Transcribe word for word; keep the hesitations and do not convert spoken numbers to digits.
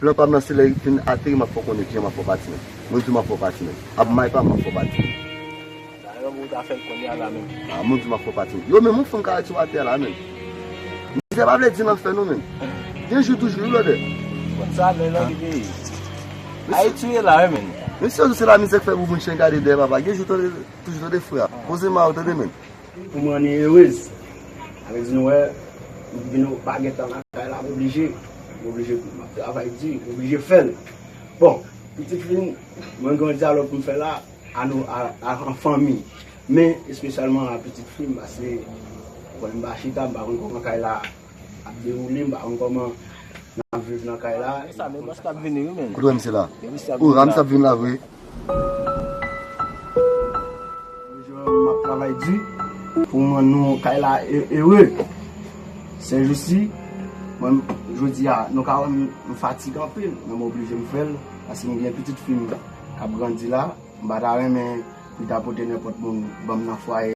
Plan pa m nan se lè l fin ateri m ap fè w konnen kijan m ap fè w pati menm. Mwen di w m ap fè w pati menm. Ap may pa m m ap fè w pati menm. Dayè ou ta fè l kounye a la menm. Ah, mwen di w m ap fè w pati menm. Yo, men mwen fanm karate sou atè a la menm. Mizè pa vle di nan fè nou menm. Gen jou toujou wi blòdè. Sa lè lòt peyi. Ayiti ye la wi menm. Men si yo di se la mizè k fè bouboun chen gade dèyè papa. Gen jou tande toujou tande frè a. Poze ma ou tande menm. Pou mwen ni erez. Sa vle di nou wè, m vin bagèt la lakay la, m oblije. M oblije m ap travay di, m oblije fè l. Bon, pitit fi m, mwen gen yon dyalòg pou m fè la, a nou, a, a, an fanmi. Men, espesyalman a pitit fi m, paske, bon, m pa chita, m pa konn kòman kay la ap dewoule, m pa konn kòman n ap viv nan kay la. Sa, men bòs k ap vini wi menm. Kote w wè misye la? Ou, Ramis ap vin la vre. M ap travay di pou m rann nou kay la e-, ere. Sèjousi, mwen, jodi a, nou ka wè m, m fatige anpil, men m oblije m fè l, paske m gen pitit fi m k ap grandi la, m pa ta renmen pou l ta pote nenpòt moun ban m nan fwaye.